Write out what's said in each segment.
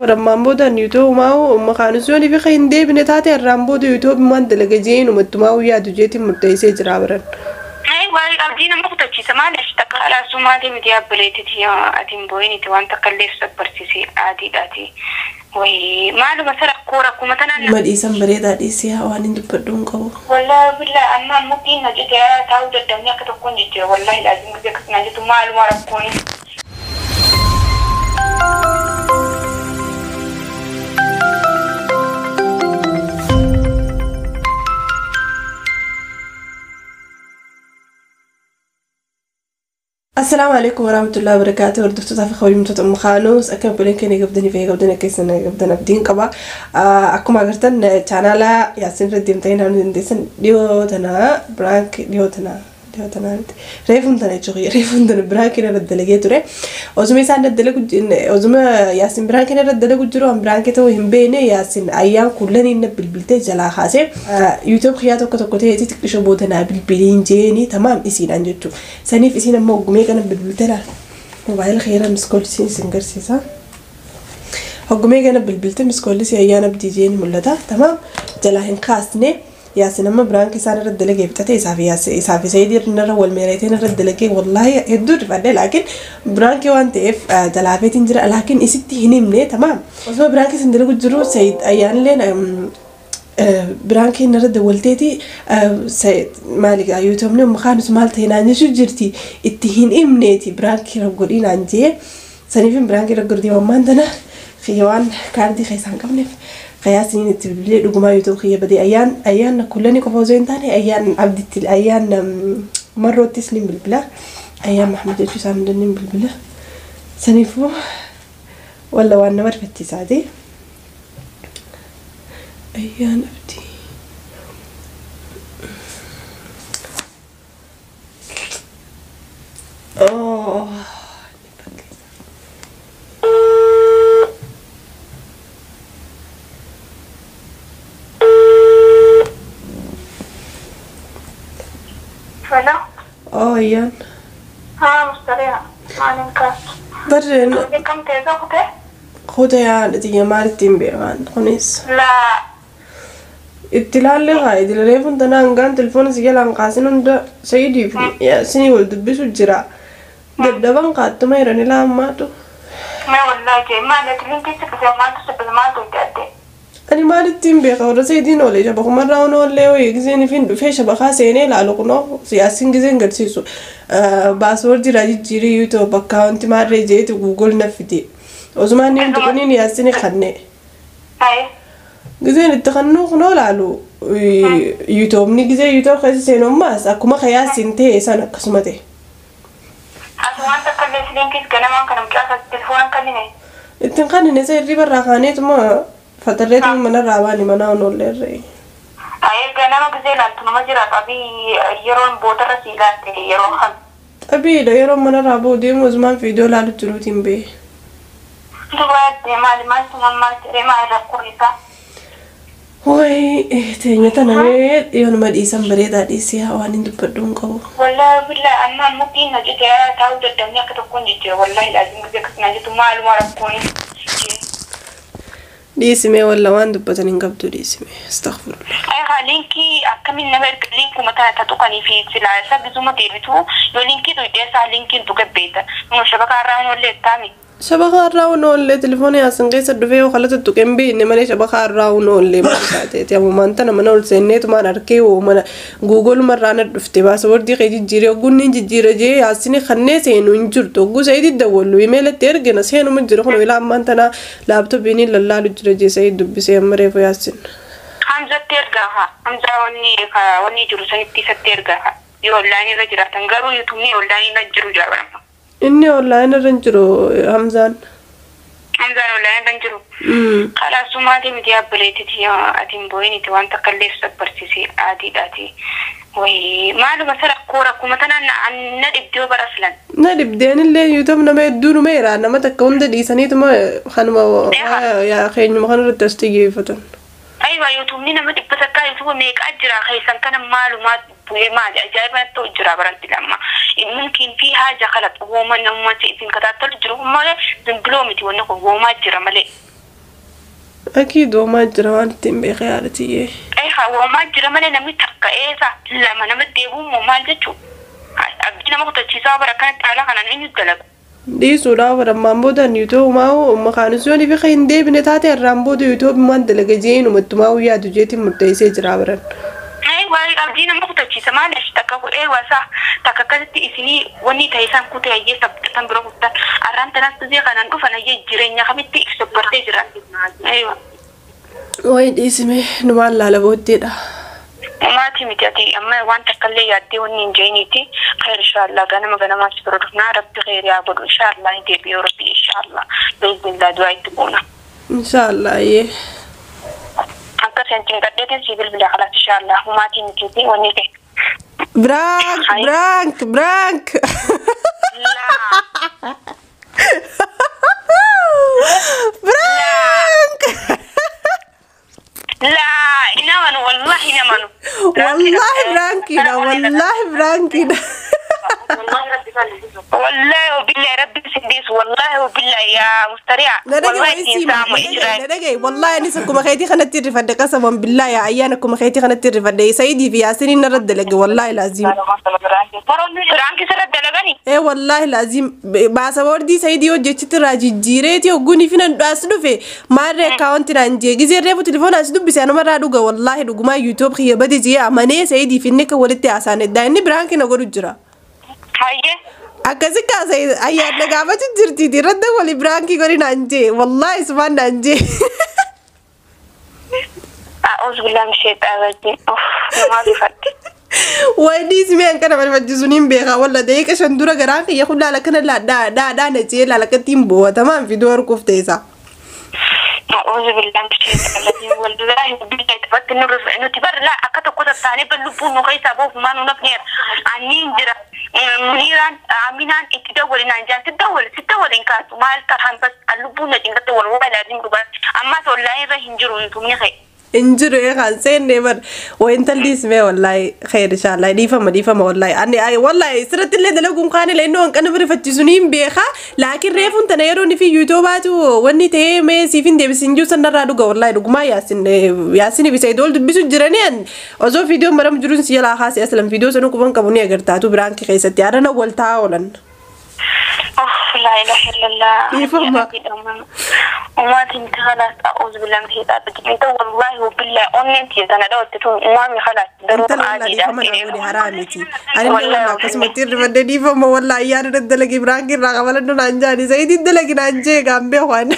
Ammaan booda yuutuubumaa makaanus yoon fi hin deebine taate irraan booda yuutuubumaan dalaga jeen uummattumaa yaadu jeetiin murteessee jira baran. Waa'ee abdii nama kutachiisa maaliif takka alaasumaatii miti yaabbileetiti ati hin boo'initi waan takka illee sabbarsiise adiidhaati. Wayii maaluma isa rakkoo rakkuma tanaan. Nama dhiisan bareedaa dhiisee waan hin dubbadhu hin qabu. Wallaahi billaa amma ammatti na cite taa'uu dadhabni akka tokkoon jijjiira wallaahi laazim gisee akkas na jettu maaluma rakkoon. Assalaamu alaikum warahmatullahi wabarakatuh. Hordoftoota fi kabajamtoota Mukaanuus akka obboleen keenya qabdanii fi qabdan keessan qabdan abdiin qaba. Akkuma agartan chaanaala Yaasin irra deemtanii naannoo dandeessan dhiyoo tana biraank dhiyoo tana dhiyoo tana reefuun tana jechuudha reefuun tana biraankiin irra dalagee ture. Osuma isaan dalagu osuma Yaasin biraankiin irra dalagu jiru an biraankii ta'uu hin beekne Yaasin ayyaan kullanii na bilbiltee jalaa kaasee YouTube xiyyaa tokko tokko ta'eeti xiqqishoo booda naa bilbiliin jeeni tamaam isiidhaan jechuudha. Saniif isiin ammoo hoggumee kana bilbiltee laal mobaayila xiyyaara miskoolisiin isin garsiisa. Hoggumee kana bilbiltee miskoolisii ayyaan abdii jeeni mul'ata tamaam jalaa hin kaasne. Yaasin amma biraankii isaan irra dalagee fixate isaaf isaaf Sayidii irra wal meereeteen irra dalagee wallaahi hedduu rifadhe laakiin biraankii waan ta'eef jalaafeetiin jira laakiin isitti hin himne tamaam. Osuma biraankii isin dalagu jiru Sayid ayyaanilleen biraankii irra dawwalteeti maali yuutuubni makaanus maal ta'e naan jechuu jirti itti hin himneeti biraankii irra godhii naan jee saniif biraankii irra godhii ammaan tana waan kaardii keessaa hin qabneef. Qiyaasni itti bilbilee dhugumaa YouTube kiyya badee ayyaan ayyaan kullanii qofa osoo hin taane ayyaan abditti ayyaan marroottis ni bilbila ayyaan Mahmud jechuu isaan hunda ni bilbila saniifuu walla waan nama rifachiisaati ayyaan abdii. Oh. Hello. Oh ayyaan. Haa mustariyaa maaliin kaastu? Barreen Kam ta'e kutee? Kutee tiyya maalitti hin beekan kunis. Laa. Itti ilaallee haa idil reefuun tana hangaan telefoona si jalaan kaasin hunda Sayidii fi Yaasinii wal dubbisu jira. Dadhaban kaattuma jiran ilaa ammaatu. Mee wallaahi jee maali ati linkiitti dhufee maaltu sibbisa maaltu itti addee? Ani maalitti hin beeka warra Sayidiin oolee shabakumarraa ono oollee ho'i giseen ifin dhufee shabakaa seenee ilaalu kunoo Yaasin giseen garsiisu. Baaswoordii irraa jijjiirii YouTube akkaawunti maarree jeeti Google na fide. Osumaan inni hundi kuniin Yaasinii kannee. Giseen itti kannuu kunoo laalu yuutuubni gisee yuutuub keessa seenu ammaas akkuma Yaasin ta'e san akkasuma ta'e. Asumaan takka illee linkiis ganamaan kana mucaa telefoona kennine. Ittiin kannine isa hirriba irraa kaaneetuma fatarreetuma manarraa baane manaa onoollee irree. Ganama gisee ilaaltu nama jira xabii yeroon boodarra si ilaalte yeroo kam. Xabiidha yeroo manarraa ba'u deemu osumaan viidiyoo ilaalu jiruutiin ba'e. Duba maali maaltu maal jedhee maali rakkoon isaa? Wayi teenya tana mee yoonuma dhiisan bareedaa dhiisee waan hin dubbadhu hin qabu. Wallaahi billaa amma ammatti na cite taa'uu dadhabni akka tokkoon jijjiira wallaahi laazim gisee akkas na jettu maaluma rakkoon. Dhiisimee walla waan dubbatan hin qabdu dhiisimee astaghfirullah. Haa linkii akkamiin nama erga linkuma tana tuqanii fi silaa isa gisuma deebitu yoo linkii tuqxee isaa linkiin tuqe beekta. Numa shabakaa irraa hin oollee taami. Shabakaa irraa hin oollee telefoona Yaasin keessa dhufee yoo kalata tuqe hin beekne malee shabakaa irraa hin oollee maal taateeti ammumaan tana mana ol seenneetumaan arkee hoo mana Googleuma irraa na dhufte baaswoordii kee jijjiiree ogguun ni jijjiira jee Yaasini kannee seenu hin jirtu ogguu Sayidii dawwallu imeelatti ergina seenuma jira kun ilaa ammaan tana laaptooppiin lallaalu jira jee Sayid dubbisee amma reefu Yaasin. Hamzatti ergaa haa Hamzaa wanni jiru sanitti isatti ergaa haa yoo onlaayinii irra jiraatan garuu yuutuubni onlaayinii irra jiru jaabarama. Inni onlaayinii irra hin jiru Hamzaan. Hamzaan onlaayinii irra hin jiru. Kalaasumaatii miti yaabbileetiti ati hin boo'initi waan takka illee sabbarsiise adiidhaati. Wayii maaluma isa rakkoo rakkuma tanaan na dhibdee bara filan. Na dhibdeen illee yuutuub nama hedduu numeera nama takka hunda dhiisaniituma kanuma keenyuma kanarratti as xiyyeeffatan. Aywa yuutuubni nama dhibba takkaa yuutuuba meeqaa jira keessan kana maalumaa bu'ee maali ajaa'iba natti ta'u jira baranti lamma. Mumkin fi haaja kala wooma namummaa isin kataattalu jiru malee zimbiloo miti wanni kun woomaa jira malee. Akiid homaa jira waan ittiin beekee haadhatiyyee. Homaa jira malee namni takka eessa lama nama deebi'u maal jechuudha. Abdii nama kutachiisaa bara kanatti haala kanaan eenyu dalaga. Dhiisuudhaaf barammaan booda yuutuubumaa makaanis yoo fi hin deebine taate irraan booda yuutuubumaan dalaga jeenuma ittumaa yaadu jeetiin murteessee jira baran. Abdii nama kutachiisa maaliif takka wasaa takka akkasitti isinii wanni ta'e isaan kutee ayyee sabbattan bira kuttan arraan tanaas tuzee kanaan dhufan ayyee jireenya kamitti sabbartee jiran. Wayi dhiisime numaan laala booddeedha. Maatii miti ati amma waan takka illee yaaddee wanni hin jeeniiti khayr inshaallah ganama ganamaas bira dhufnaa rabbi khayr yaa godhu inshaallah ni deebi'ee rabbi inshaallah biiznillah du'aa itti goona. Inshaallah ayyee. Akkas hin cinqadheetiin si bilbila khalaas inshaallah maatii mitiiti wanni ta'e. Brank brank brank. Brank. لا إنما والله إنما والله برانكينا والله برانكينا والله وبالله ربي سديس والله وبالله يا مستريع والله والله والله أنا سكم خيتي خلنا ترفد قسما بالله يا عيانكم خيتي خلنا ترفد سيدي في ياسين نرد لك والله لازم برانكي سرد لغني ايه والله لازم باسوردي سيدي وجهتي تراجي جيريتي وغني فينا اسدو في مره اكونت رانجي غزي ريفو تليفون اسدو بس انا مره دوغا والله دوغما يوتيوب خي بدي جي اماني سيدي في نك ولتي اسان دايني برانكي نغورو جرا haye akkasi kaasee ayyaana gaafatu jirtiiti irratti wali biraankii godhi naan jee wallaahi isumaan naan jee. A'uuzu billahi min shayxaani rajiim. Namaa bifadhe. Wanni ismee akkana barbaachisuun hin beekaa walla daqiiqa 5 dura garaan kiyya kun laala kana dhaadhaa na jee laala akkatti hin bo'atamaan fiduu harkuuf ta'eessa. أعوذ بالله من الشيطان الرجيم والله بالله تبت نتبر لا أكتب كتب تاني بلبون نقيس أبوه ما ننفنير عنين جرا منيران عمينان اتدول نانجان تدول تدول إن كانت ما الترحم بس اللبون نتنقل والله لازم ربع أما تقول لا يرهنجروا أنتم نخي Injiru kan seenne bar waintalli ismee wallahi khair inshallah dhiifama dhiifama wallahi ani ay wallahi sirratti illee dalaguun kaane leennoo hanqana birifachiisuun hin beeka laakiin reefuun tana yeroo ni fi yuutuubaatu wanni ta'ee mee siif hin deebisin jiru sanarraa dhuga wallahi dhugumaa yaasin yaasin ibisa idool dubbisu jiranii an osoo viidiyoon maramu jiruun si jalaa haase aslan viidiyoo sanuu quban qabu ni agartaatu biraan keessatti yaadana wal taa'aa oolan. لا إله إلا الله. وما تنت خلاص أعوذ بالله من الشيطان الرجيم. أنت والله وبالله أنت أنا لو تتون مامي خلاص ضروري عادي. أنت حرامتي. أنا والله قسمة تير فما والله يا رد لك إبراهيم راغب لنا نانجاني زيد دلك نانجي قام بيوان.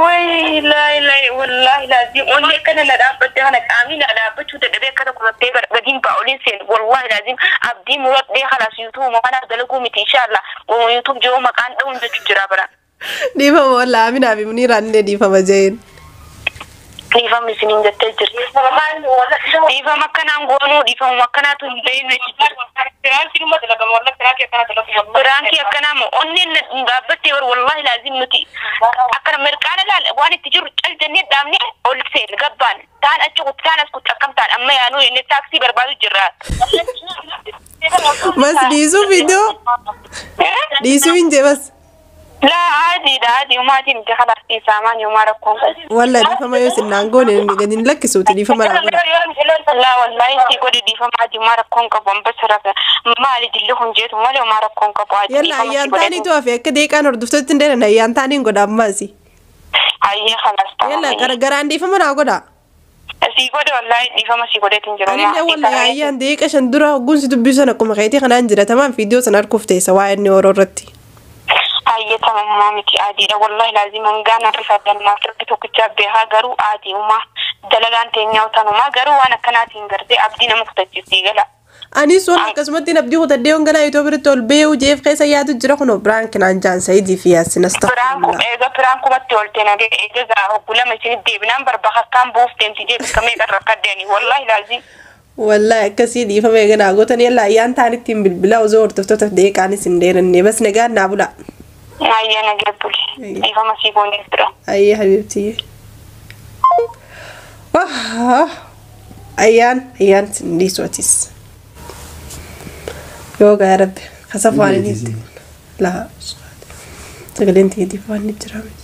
وي لا لا والله لازم أني كان لا أبدا أنا آمين على أبدا تدبي كذا كذا تبر قديم باولين سين والله لازم أبدي مرات دي خلاص يوتيوب ما أنا دلكم إن شاء الله ويوتيوب جو مكان أون بتجرا برا. دي فما والله آمين أبي منير عندي دي فما جين. دي فما سنين جت تجر. دي فما كان أنغونو دي فما كان تنبين. برانكي أكنا مو أني نبتي والله لازم نتي أكنا مركانا لا وأنا تجر الجنة دامني أقول سير قبان تان أشوف تان أسكت أكم تان أما يانو إن تاكسي بربادو جرات بس ديسو فيديو ديسو إنجي بس لا عادي ده عادي وما تي انت خلاص في سامان وما ركون والله دي فما يوسف نانغون إن قاعدين لك صوت دي فما لا والله انت قولي دي فما عادي ما ركون كبون بس رك ما لي دلهم جيت وما لي ما ركون كبون عادي يلا أيام تاني توافي كده كان ردفتت تندنا أيام تاني نقول أمازي أيه خلاص يلا قرقران دي فما نقوله سيقول والله دي فما سيقول تنجرو أنا والله أيام ديك عشان درا قنص دبيسنا كم خيتي خلنا نجرا تمام فيديو سنركف تي سواء إني ورورتي أيه تمام مامتي عادي والله لازم أنجانا رفض ما تركته كتاب بها جرو عادي وما دلالان تنيا وتنو ما جرو وأنا كناتين قردي أبدينا مختلف لا أني سؤال قسمتي نبدي هو تديون جنا يوتيوبر تول بيو جيف خيسا يادو جرا برانك نانجان سيدي فيها سنستغفر برانكو إذا برانكو ما تقولتنا دي إذا هو ما يصير دي بنام بربخ كم بوف تمشي جيب كم يقدر ركضني والله لازم والله كسيدي فما يجنا قلت يلا أيام تاني تيم بالبلا وزور تفتح ديك عن سندير إني بس نجار نابولا أي أنا جبولي أي فما سيبوني ترى أي حبيبتي واه أيان أيان سندي سواتيس يوغا يا ربي خسف على نيتي لا Sagaleen tiitiif waan ni jira miti.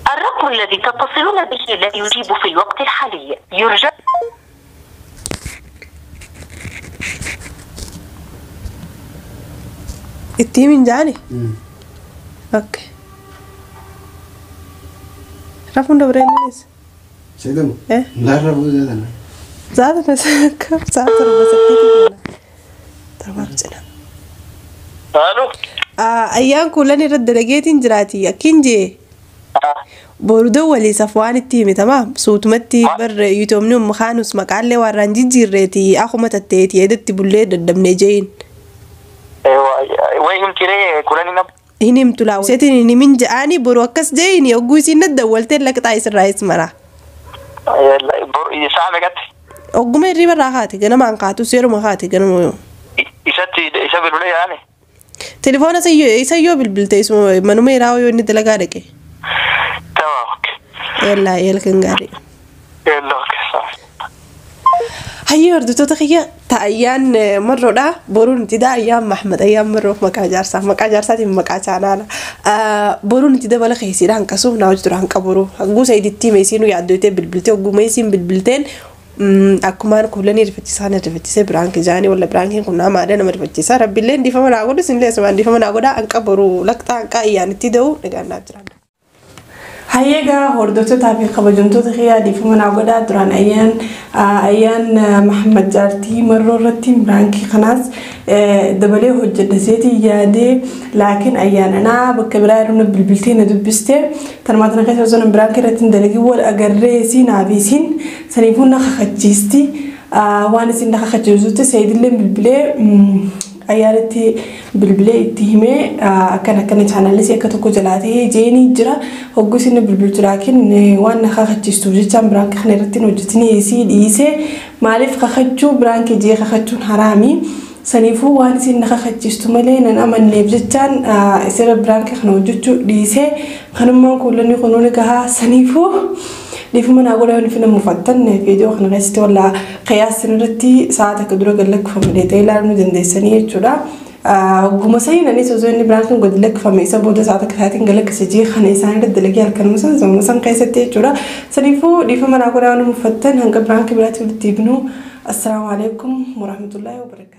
الرقم الذي تتصلون به لا يجيب في الوقت الحالي، يرجى التيمين جاني. اوكي رفون دبرين ليس سيدو ايه لا رفو زادنا زادنا كم ساعة ترى سكتي ترى ما بتنا. الو ايام كلني رد لقيت جراتي كنجي بوردو ولي صفوان التيمي تمام صوت متي بر يوتومني مخانوس مقالي وران جيرتي اخو متتيتي يدتي بولي ددمني جين. ايوه وين كيري كلني نب هنمت لا سيتني من جاني بروكس جيني وجوسي ندولت لك تايس الرايس مرة ساعة جت وقوم الريبة راحاتي أنا ما انقعتو سيرو ما خاتي أنا مو إيشتي إيش بالولا يعني تليفون سيو بالبلتي اسمه منو ميراو يوني تلقى تمام. يلا يلا كنغاري يلا صح. هيا hordoftoota kiyya ta'ayyaan marroodha. Boruun itti daa ayyaan Mahmad ayyaan marroof maqaa jaarsaa maqaa jaarsaatiin maqaa chaanaala. Boruun itti dabala keessiidha hanqasuuf naa hojii tura hanqa boruu. Hagguu sayiditti meesiin yaaddootee bilbiltee hogguu meesiin bilbilteen akkumaan kuulanii rifachiisaan rifachiisee biraan kijaanii walla biraan kun nama aadaa nama rifachiisaa rabbiillee dhiifama naa godhu isinillee asumaan dhiifama naa godhaa hanqa boruu laqxaa hanqa ayyaan itti da'u nagaan naaf jiraadha. Hayyeegaa hordoftootaa fi kabajamtoota kiyyaa dhiifama naa godhaa duraan ayyaan Mahammad Jaartii marroo irratti biraankii kanaas dabalee hojjedha seetii yaadee laakiin ayyaan anaa bakka biraa yeroo bilbiltee na dubbistee tanumaa tana keessa osoo biraankii irratti hin dalagin wal agarree isiin hafi saniifuu na kakachiisti waan isin na kakachiisutti sayidillee bilbilee ayyaanatti bilbilee itti himee akkana akkana chaanaallisii akka tokko jalaatee jeenii jira hogguu isin bilbiltu laakiin waan na kakachiistuuf jechaan biraankii kana irratti hojjetinii isii dhiisee maaliif kakachuu biraankii jee kakachuun haraami saniifuu waan isin na kakachiistu malee nan amanneef jechaan isirra biraankii kana hojjechuu dhiisee kanummaan kuullanni kunuun gahaa saniifuu dhiifama naa godhaa yoo nama mufattan viidiyoo kana keessatti walla qiyaasin irratti sa'a takka dura gad lakkifame ta'ee ilaaluu dandeessanii jechuudha. Hogguma sanii anis osoo inni biraan kan gad lakkifame isa booda sa'a takka isaatiin gad lakkise jee kana isaan irra dalagee halkanuma san zamuma san keessatti jechuudha. Saniifuu dhiifama naa godhaa yoo mufattan hanga biraan biraatti walitti ibnu. Assalaamu alaikum warahmatullaahi wabarakaatuh.